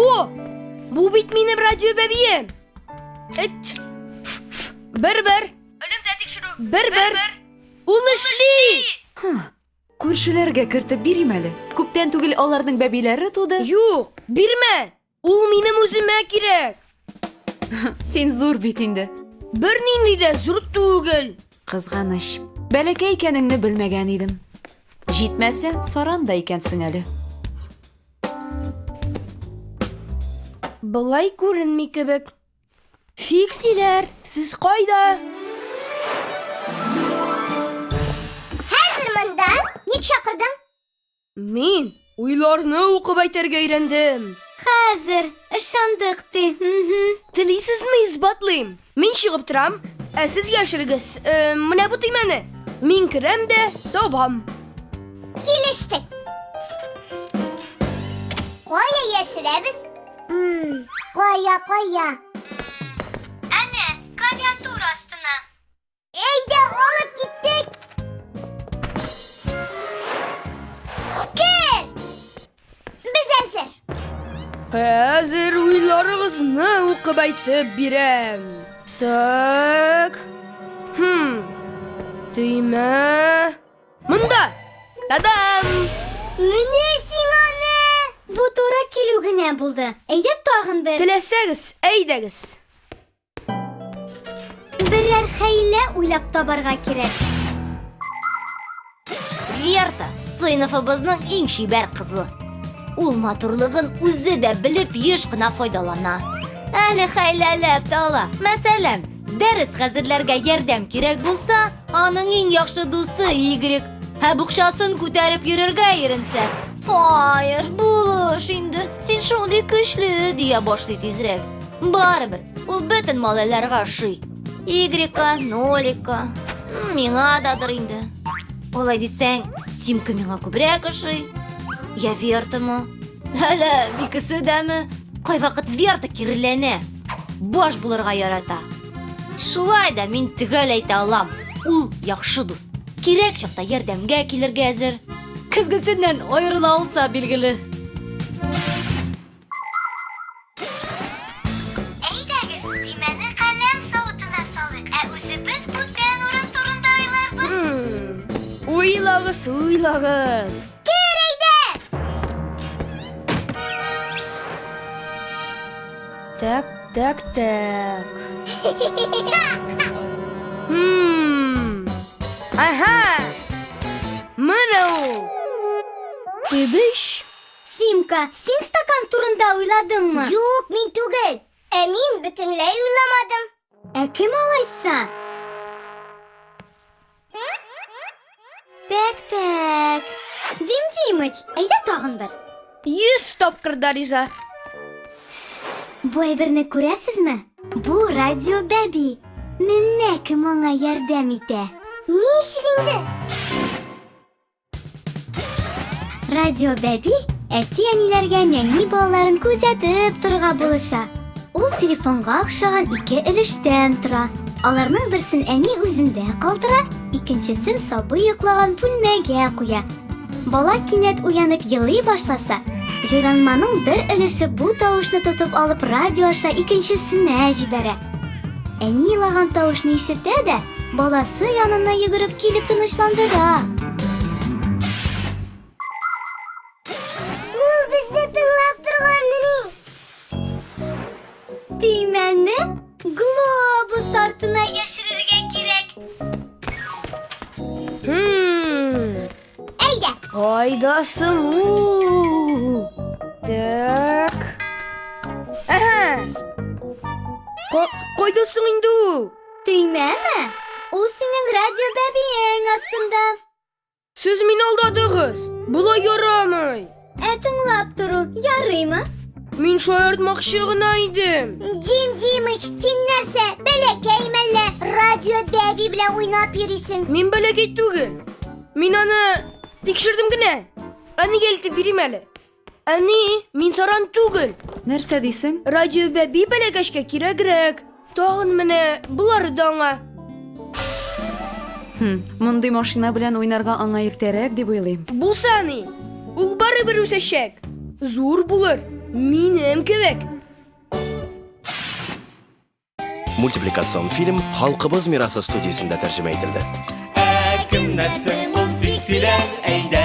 О! Бу бит минем радио бәбием. Эт. Бер-бер. Элемтә тикшерү. Бер-бер. Ул эшли! Күршеләргә кертеп бирим әле. Күптән түгел аларның бәбиләре туды. Юк, бирмә! Ул минем үземә кирәк. Син зур бит инде. Бернинди дә зур түгел. Кызганыч. Бәләкәй икәнеңне белмәгән идем. Җитмәсә, саран да икәнсең әле. Болай күренми кебек. Фиксиләр, сез кайда? Хәзер монда. Ник чакырдың? Мин уйларны укып әйтергә өйрәндем. Хәзер ышандык ди. Телисезме исбатлыйм? Мин чыгып торам, ә сез яшерегез. Э, менә бу төймәне. Мин керәм дә табам. Килештек. Кая яшерәбез? Кая, кая? Әнә, клавиатура астына. Әйдә, алып киттек. Кер! Без әзер. Хәзер уйларыгызны укып әйтеп бирәм. Так. Хм. Төймә. Монда! Та-дам! Менә сиңа мә! Бу туры килү генә булды. Әйдә тагын бер. Теләсәгез, әйдәгез. Берәр хәйлә уйлап табарга кирәк. Верта сыйныфыбызның иң чибәр кызы. Ул матурлыгын үзе дә белеп еш кына файдалана. Әле хәйләләп тә ала. Мәсәлән, дәрес хәзерләргә ярдәм кирәк булса, аның иң яхшы дусты Игорек. Ә букчасын күтәреп йөрергә иренсә, Фаер, булыш инде, син шундый көчле, дия башлый тизрәк. Барыбер, ул бөтен малайларга ошый. Игорекка, Ноликка, миңа дадыр инде. Алай дисәң, Симка миңа күбрәк ошый. Я Вертамы? Әллә икесе дәме? Кайвакыт Верта киреләнә. Баш булырга ярата. Шулай да мин төгәл әйтә алам. Ул яхшы дус. Кирәк чакта ярдәмгә килергә әзер. Көзгесеннән аерыла алса, билгеле. Әйдәгез, төймәне каләм савытына салыйк, ә үзебез бүтән урын турында уйларбыз. Уйлагыз, уйлагыз. Кер әйдә! Так, так, так. Хм. Ага! Менә ул! Тыдыш! Симка, син стакан турында уйладыңмы? Юк, мин түгел. Ә мин бөтенләй уйламадым. Ә кем алайса? Так, так. Дим Димыч, әйдә тагын бер. 100 тапкыр да риза. Бу әйберне күрәсезме? Бу радио бәби. Менә кем аңа ярдәм итә. Ничек инде? Радио бәби әти-әниләргә нәни балаларын күзәтеп торырга булыша. Ул телефонга охшаган ике өлештән тора. Аларның берсен әни үзендә калдыра, икенчесен сабый йоклаган бүлмәгә куя. Бала кинәт уянып елый башласа, җайланманың бер өлеше бу тавышны тотып алып радио аша икенчесенә җибәрә. Әни елаган тавышны ишетә дә, баласы янына йөгереп килеп тынычландыра. Ул безне тыңлап торганмыни? Төймәне глобус артына яшерергә кирәк. Хм. Әйдә. Кайда соң ул? Так. Әһә. Кайда соң инде ул? Төймәме? Ул синең радио бәбиең астында. Сез мине алдадыгыз. Болай ярамый. Ә тыңлап тору ярыймы? Мин шаяртмакчы гына идем. Дим Димыч, син нәрсә, бәләкәй мәллә? Радио бәби белән уйнап йөрисең. Мин бәләкәй түгел. Мин аны тикшердем генә. Әнигә илтеп бирим әле. Әни, мин саран түгел. Нәрсә дисең? Радио бәби бәләкәчкә кирәгрәк. Тагын менә болары да аңа. Хм, мондый машина белән уйнарга аңа иртәрәк дип уйлыйм. Булса ни, ул барыбер үсәчәк. Зур булыр. Минем кебек. Мультипликацион фильм Халкыбыз мирасы студиясендә тәрҗемә ителде. Ә кемнәр соң ул фиксиләр? Әйдә.